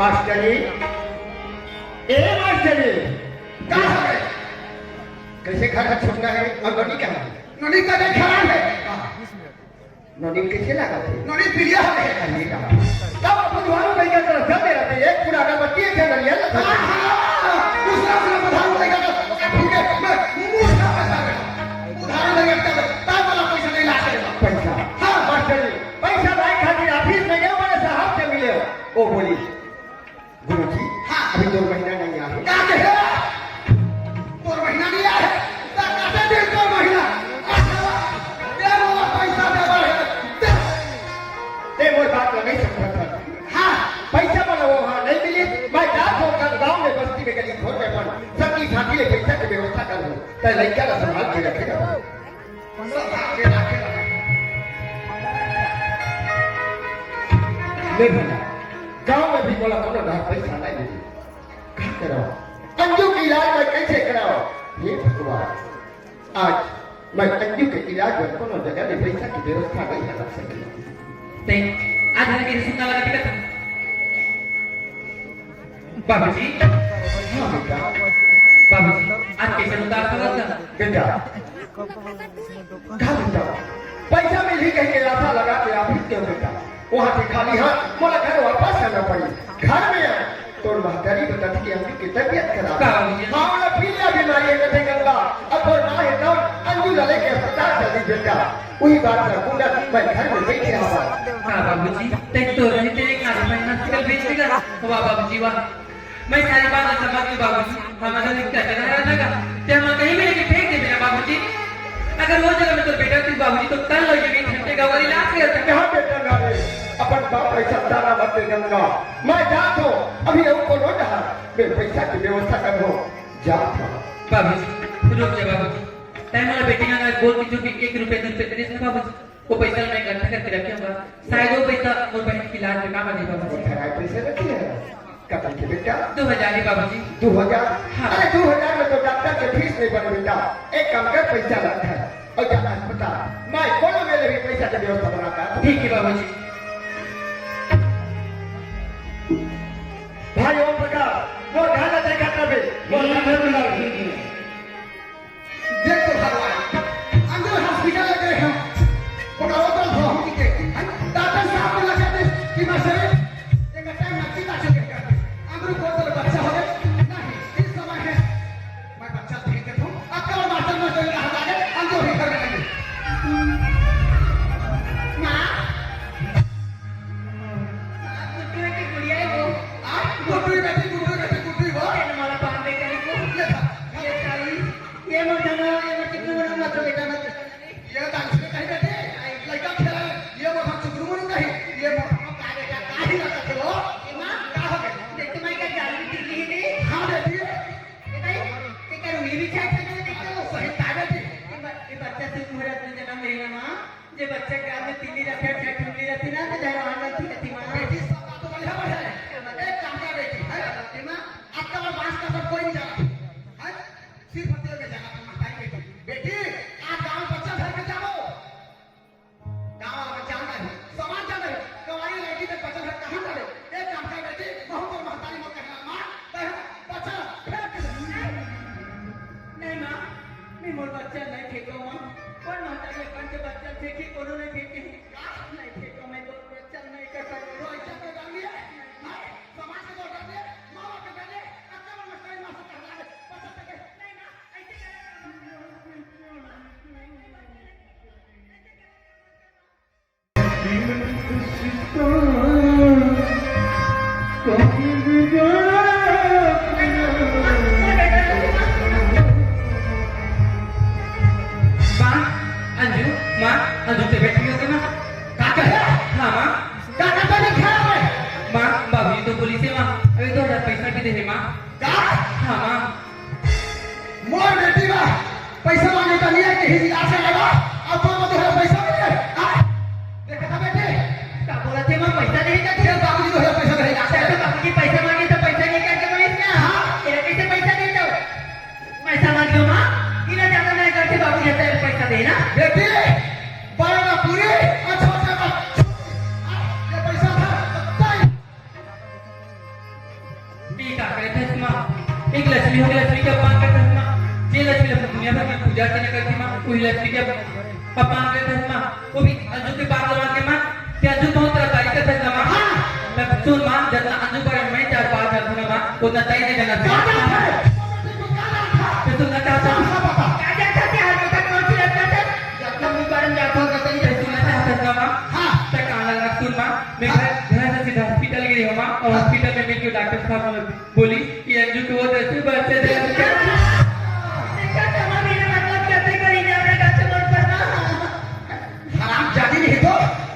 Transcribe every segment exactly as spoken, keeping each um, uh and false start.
Mastery, ए mastery, का हवे? कैसे घर का छोटका है और नोनी कहाँ है? नोनी तबीयत खराब है। नोनी कैसे लगा थे? नोनी प्रिय हवे। अरे बाबा, तब अपन बुधवार लइका कर जब मेरा थे एक पूरा अगरबत्ती, एक नरियल लगा। हाँ, हाँ, दूसरा, दूसरा बुधवार लइका कर, ठीक है, मैं मुंह उठा पैसा दे। बुधवार लइका कर, तब वाला पैसा नहीं ला सकेगा। पैसा? हाँ। मास्टरी, पैसा लाए खातिर ऑफिस में गए, बड़े साहब से मिले। वो बोली, "गुरुजी, हाँ। अभी दो महीना नहीं आए।" का कहे? दो महीना नहीं आए? ता काटे दे दो महीना। अच्छा, दे वाला पैसा दे बारे। दे। ते मोर बात ला नहीं समझत हस। हाँ। पैसा वाला वो हाँ नहीं मिली। मैं जात हूँ कल गाँव में बस्ती में गली खोर में अपन सबकी साथी ले पैसा की व्यवस्था कर दूँ। ते लइका ला संभाल के रखेगा। ले भैया, गांव में भी मोला कोनो डहर पैसा नहीं मिली। का कराओ? अंजू के इलाज मैं कैसे कराओ? हे भगवान, आज मैं अंजू के इलाज में कोनो जगह भी पैसा की व्यवस्था नहीं कर सकी। ते आज घर के सुनने वाला दिक्कत है। बाबूजी। हाँ बेटा। बाबूजी, आज कैसे उदास हो रहा था? बेटा, का बेटा, पैसा मिलही कहिके आशा लगा के ऑफिस गेंव बेटा, वहाँ से खाली हाथ मोला घर वापस आना पड़ी। घर में आ, तोर महतारी बताथे कि अंजू के तबीयत खराब है। का हो गया? हाँ, ओला पीलिया बीमारी है, कथे गंगा। अब तोर माँ है तब अंजू ला लेके अस्पताल चल दी बेटा। वही बात का गुंडा मैं घर में बैठे रहा। हाँ बाबूजी, ते तो रहते एक आदमी हॉस्पिटल भेज देगा। वाह बाबूजी वाह, मैं सारी बात समझ गई बाबूजी। हमारा दिक्कत है ना लगा, ते हम कहीं भी लेके फेंक दे मेरा बाबूजी। अगर वो जगह में तो बेटा तू बाबूजी तो कल लगे भी घंटे का वाली लाश गया था। कहाँ बेटा ना रे, अपन बाप ऐसा तारा मत दे गंगा। मैं जात हूँ, अभी हमको लो डहर, मैं पैसा की व्यवस्था कर दो, जात हूँ। बाबूजी, रुक जा बाबूजी। तैं मोला बेटी ना बोल के जो भी एक रुपया दू रुपया दे दे बाबूजी। वो पैसा मैं इकट्ठा करके रखे हूँगा। शायद वो पैसा मोर बहन के इलाज में काम आ जाए बाबूजी। वो ठहराए पैसे रखे हैं। कतन के बेटा? दो हजार ही बाबूजी। दो हजार? हाँ। अरे दो हजार में तो डॉक्टर के फीस नहीं बने बेटा। एक काम कर, पैसा रख है और जा अस्पताल। मैं कोनो मेले भी पैसा के व्यवस्था बनाता हूँ। ठीक है बाबूजी। भाई ओम प्रकाश, वो घर में देखा तबे, वो घर में बुला। देख तो भगवान, अंदर हॉस्पिटल लगे हैं, ओकरा ऊपर भौंकी के, हैं? डॉक्टर साहब बोला जाते कि मैं सर, एक टाइम मच्छी का चुके करते। अंदर को तो बच्चा हो गए, नहीं, इस समय है, मैं बच्चा भेज देता हूँ, अब कल मास्टर में चले रहा जाके, हम तो ही घर में रहेंगे। माँ, माँ, गुड्डू की गुड़िया है वो। आ, गुड्डू बेटी, गुड्डू बेटी, गुड्डू वो। तेरे मारा पान दे करी को। ये था। ये साली, ये मत जाना, ये मत चिकन बना, मत बेटा, मत। ये डांस में कहीं बैठे, लड़का खेला है, ये मोटा चुकरू मुरू कहीं, ये मोटा का बेटा, का ही लगा थे वो? ये माँ, का हो गया? देख, तुम्हारी क्या जादू की तिल्ली है? हाँ, बेटी। ये भाई, ये क्या रूही भी छाट छाट में देखते हो? सही कहा बेटी। ये ब-, ये बच्चा शुभ मुहूर्त में जन्म लेना माँ, जे बच्चा के गाल में तिल्ली रखे, छह ठुमली रहती ना, तो जहर वहाँ गलती रहती माँ। बेटी, सब बात तो बढ़िया बढ़िया है। एक काम कर बेटी, है? ये माँ, आपका और बांस का सब कोई नहीं जाना, है? सिर्फ हत्या में जाना था, महतारी बेटी। बेटी, आज गाँव बच्चा घर में जाओ। गाँव वाला बच्चा अंदर है, समाज अंदर है, कवारी लड़की के बच्चा घर कहाँ जावे? एक काम कर बेटी, बहुत और महतारी मत कहना, माँ, बहन, बच्चा, फेंक दे। नहीं माँ, मैं मोर बच्चा नहीं फेंको माँ। कौन महतारी अपन के बच्चा फेंकी, कोनो नहीं फेंके। का? नहीं फेंको, मैं मोर बच्चा नहीं कर सकती। तो ऐसा कोई डाल दिया? हाँ? समाज के तो हटा दिया, माँ बाप के पहले, अब कब महतारी माँ से कहला दे, बच्चा फेंके। नहीं माँ, ऐसे करे। माँ, अंजू, माँ, अंजू, तबीयत ठीक है माँ? का कहे? हाँ माँ। का, का तबीयत खराब है? माँ, बाबूजी तो पुलिस है माँ, अभी दो हजार पैसा भी दे दे माँ। का? हाँ माँ। मोर बेटी बा, पैसा मांगे त नहीं है, कहीं इलाज से लगा, अब तो मत है पैसा नहीं है। हाँ? देखा था बेटे? का बोला थे माँ, पैसा नहीं का? तेरे बाबूजी तो है पैसा नहीं, इलाज से तो बाबूजी पैसा मांगे तो पैसा नहीं करके बोले क्या? हाँ। तेरा कैसे पैसा नहीं दो? मैं समझ गया माँ, इन्हें ज्यादा नहीं करते बाबूजी तेरे पैसा देना। बेटी, बड़ा ना पूरी, अच्छा, अच्छा, अच्छा। हाँ, ये पैसा था, तब लक्ष्मी होगे, लक्ष्मी के अपमान करत हस माँ। जे लक्ष्मी ला दुनिया भर के पूजा अर्चना करथे माँ, उही लक्ष्मी के अपमान करत हस माँ। वो भी अंजू के बात ला मान के माँ, ते अंजू बहुत तेला तारीफ करत हस ना माँ। हाँ। मैं सुन माँ, जतना अंजू बारे में मैं चार बात जानथों ना माँ, उतना तैं नहीं जानत हस। का जानत हस? ते सुनना चाहत हस? का जानत हस? जतना अंजू बारे में जानथों, उतना तैं ते सुनना चाहत हस ना माँ? हाँ। ते कान लगा सुन माँ, मैं घर, घर से सीधा हॉस्पिटल गे रहेंव माँ, और हॉस्पिटल में मिल के डॉक्टर साहब बोलिस कि अंजू के वो दस से बच्चे दे। देखा, तुम्हारा मेरा मतलब कैसे करी जा रहा है, डॉक्टर बोल पर ना। हरामजादी नहीं तो,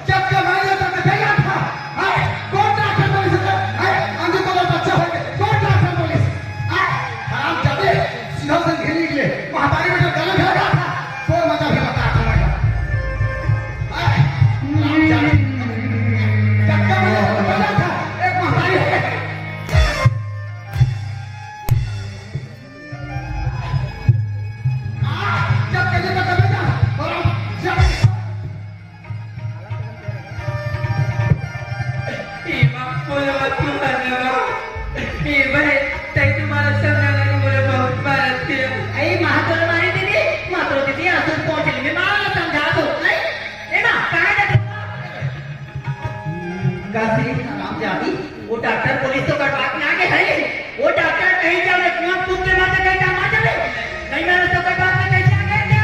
जब कमाई हो तो मैं तैयार था। हाय, कौन डॉक्टर बोलिस? हाय, अंजू को तो बच्चा हो गया, कौन डॉक्टर बोलिस? हाय, हरामजादी, सीधा से घेर निकले, महतारी में जो गलत हो रहा था, वो मजा भी बता था मैं। हाय, हरामजादी, जब कमाई हो तो मैं तैयार था, एक महतारी हो गई। ए माँ, मोला मत तू मारना माँ। ए भाई, तैं तो मोला समझाना कि मोला बहुत मारत हे। ए माँ, तोला मारे दीदी, माँ तो दीदी आंसू पहुंच ले, मैं माँ ला समझा दो। नहीं? ए माँ, कहाँ जाते? काशी, हरामजादी, वो डॉक्टर बोलिस तो कटवा के लागे है। वो डॉक्टर कहीं जावे, क्यों कुत्ते मारते कहीं काम आ जावे? नहीं, मैंने तो कटवा के कहीं जावे क्या?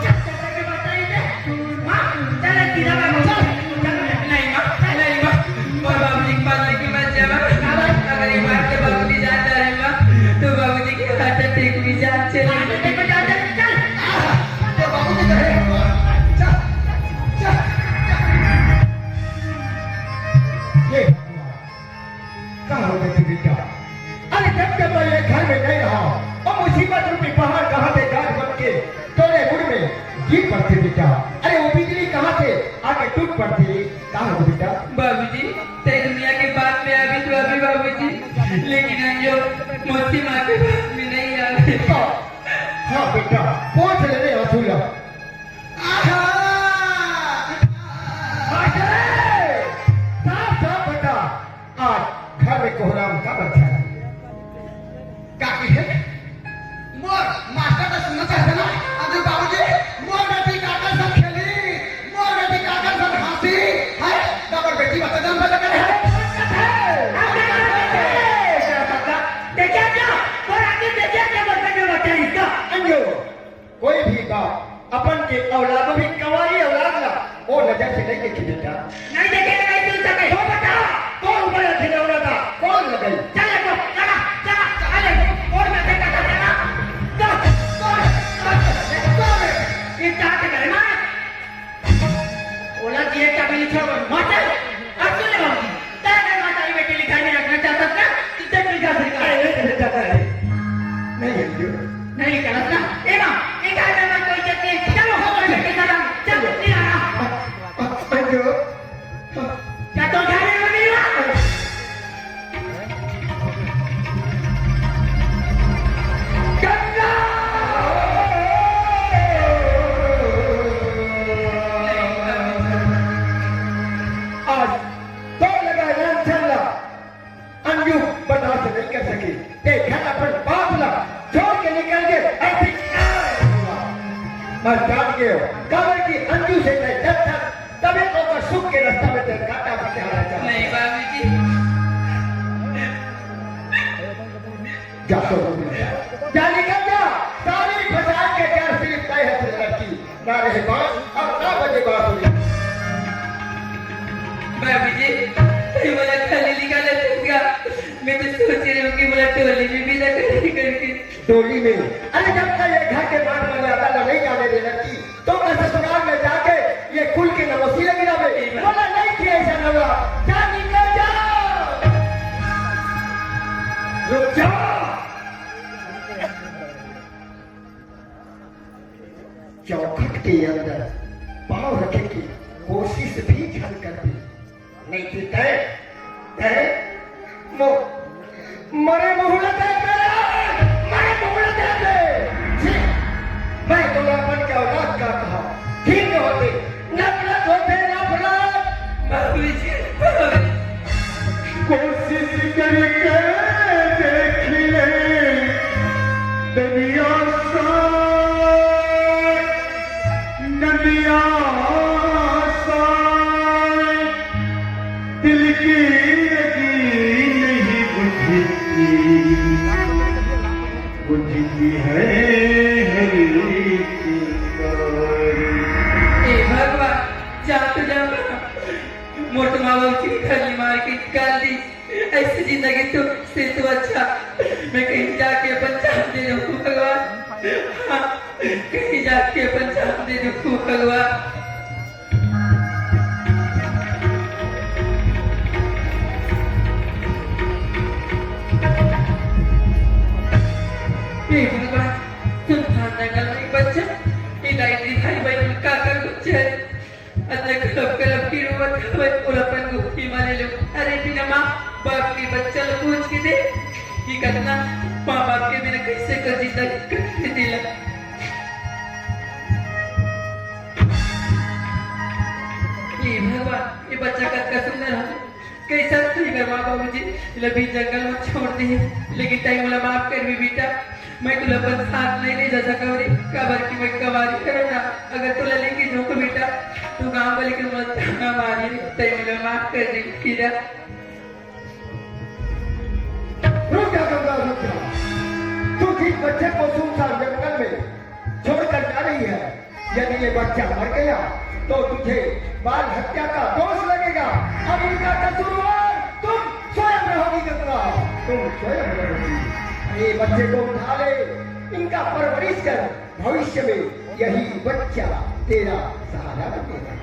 चल, चल, चल, सीधा भाग, चल, चल, नहीं, माँ, नहीं, माँ, और बाबूजी के पास लेके मत जावा। अगर ये बात तो बाबूजी जान जाए, माँ, तो बाबूजी की हार्ट अटैक में जान चली। हार्ट अटैक में जान चली, चल। तो बाबूजी कहे, चल, चल, चल। ये कहाँ हो गए थे बेटा? अरे जब जब मैं ये घर में नहीं रहा, वो मुसीबत रूपी पहाड़ कहाँ थे गाज बन के तोरे मुड़ में गिर पड़ते बेटा? अरे वो बिजली कहाँ थे आके टूट पड़ती? कहाँ हो बेटा? बाबूजी, तैं दुनिया के बात में आबे तो आबे बाबूजी, लेकिन अंजू मोती माँ के बात में नहीं आबे। हाँ, हाँ बेटा, पोंछ ले रे आंसू ला। आहा! अरे! साफ साफ बता, आज घर में कोहराम काबर छाय हे? का कहे? मोर मास्टर तो सुनना चाहते ना, अरे बाबूजी, मोर बेटी काकर संग खेली, मोर बेटी काकर संग हंसी, है? काबर बेटी बच्चा जन्म पैदा करे है? देखिया क्या? और आगे देखिया क्या बच्चा के बच्चा इसका? अंजू। कोई भी बाप अपन के औलाद, वो भी कंवारी औलाद ला, वो नजर से नहीं देखे बेटा। नहीं देखे तो नहीं सुन सके। तो बता, कौन बड़ा खिलौना था, कौन लगाई? चल ले तो, चला, चला, चला ले, कौन मैं देखा था, चला। चल, चल, चल, चल, चल। ये क्या के करे मार? ओला जिए का भी नहीं छोड़, मत। अब सुन ले बाबूजी, तेरे घर माता बेटी लिखाई में रखना चाहता था, इज्जत की क्या सरकार? अरे, नहीं, नहीं, नहीं, नहीं। नहीं, नहीं, चलत ना। ए माँ, ए घर में मत कोई इज्जत नहीं। चलो, हम लोग के साथ, चलो, नहीं आना। अंजू। क्या तो घर में नहीं हुआ? गंगा! आज तो लगा राम चंद्रा। अंजू बर्दाश्त नहीं कर सके। ते घर अपन बाप ला छोड़ के निकल गे। अरे मैं जान गयो, काबर कि अंजू से मैं डरथों, तभे तो ओकर सुख के रास्ता में ते कांटा भी चढ़ा रहता। नहीं बाबूजी। जा तो, जा निकल जा। सारी फसाद के जड़ सिर्फ तय है, लड़की। ना रहे बांस अउ ना बजे बांसुरी। बाबूजी, तैं मोला खाली निकाल देथस का? मैं तो सोचे रहेंव कि मोला टोली में भी लगा दे करके। टोली में? अरे, जब तक ये घर के मान मर्यादा ला नहीं जाने दे लड़की, तो मैं ससुराल में जाके ये कुल के नमोसी लगी रहे। मोला नहीं चाहिए ऐसा नौरा। जा निकल जा। रुक जा। चौखट के अंदर पांव रखे के कोशिश भी झन करबे। नहीं तो तय, तय, मो-, मरे मुहूर्त है तेरे, मरे मुहूर्त है तेरे। छी, मैं तो अपन के औलाद का कहा, ठीक होते, नफरत होते, नफरत। बाबूजी, कोशिश करी के की नहीं बुझती, बुझती है हर एक बारी। ए भगवान, जा तो जा, मोर तो माँ बाबू जी घर ले मार के निकाल दी। ऐसी जिंदगी तो से तो अच्छा मैं कहीं जाके अपन जान दे दूँ भगवान। हाँ, कहीं जाके अपन जान दे दूँ भगवान। हे भगवान, सुनसान जंगल में एक बच्चा, ये लाइट दिखाई भाई का कर बच्चा है। अतने कलप कलप के रोवत हवय, ओला अपन गोदी मा ले लो। अरे बिना माँ बाप के बच्चा ला पूछ के दे कि कतना माँ बाप के बिना कैसे कर जिंदगी कटथे तेला। हे भगवान, ये बच्चा कतका सुंदर हवे, कैसा सही कर माँ बाबूजी ला भी जंगल में छोड़ दे, लेकिन तैं मोला माफ कर भी बेटा। मैं तुला अपन साथ नहीं ले जा सकव रे, काबर कि मैं कवारी हरव ना। अगर तुला लेके जाऊँ तो बेटा, तू गाँव वाले के मत ताना मारी रे, तैं मोला माफ कर दे बेटा। रुक जा गंगा, रुक जा। तू जिस बच्चे को सुनसान जंगल में छोड़कर जा रही है, यदि ये बच्चा मर गया तो तुझे बाल हत्या का दोष लगेगा। अब इनका कसूरवार तुम स्वयं रहोगी गंगा, तुम स्वयं रहोगी। ये बच्चे को उठा ले, इनका परवरिश कर, भविष्य में यही बच्चा तेरा सहारा बनेगा।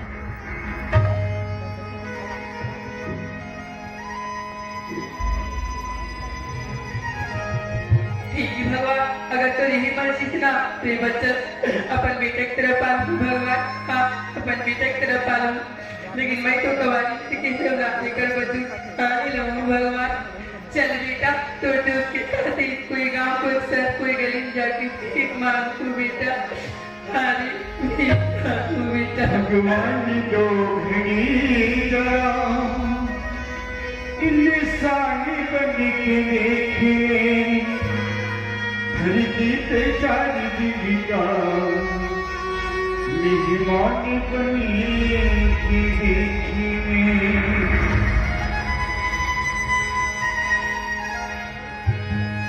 ठीक है भगवान, अगर तोर यही मर्जी हे ना, तो ये बच्चा अपन बेटा की तरह पालूं भगवान। हाँ, अपन बेटा की तरह पालूं। लेकिन मैं तो कवारी से किसे ना लेकर बच्चों पानी लूं भगवान। चल बेटा, तोर दूध के खातिर कोई गांव, कोई शहर, कोई गली में जाके भीख मांग तू बेटा। अरे बेटा, बेटा। भगवान दो घड़ी जरा इंसान बन के देखे, धरती पे चार दिन का मेहमान बन के देखे।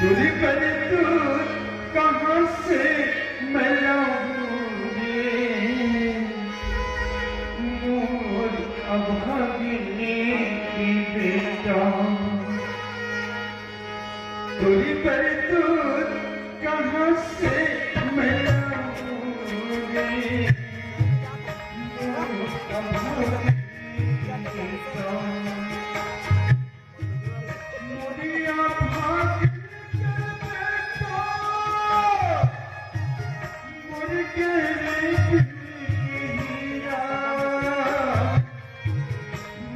दूरी पर तू कहाँ से मैं लाऊं रे मोर अभागिनी की बेटा। दूरी पर तू कहाँ से मैं लाऊं रे मोर अभागिनी की बेटा। मोरिया भाग के बेटा, मोर के रे हीरा,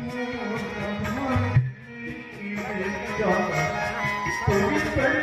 मोर भाग के बेटा, तोरी पर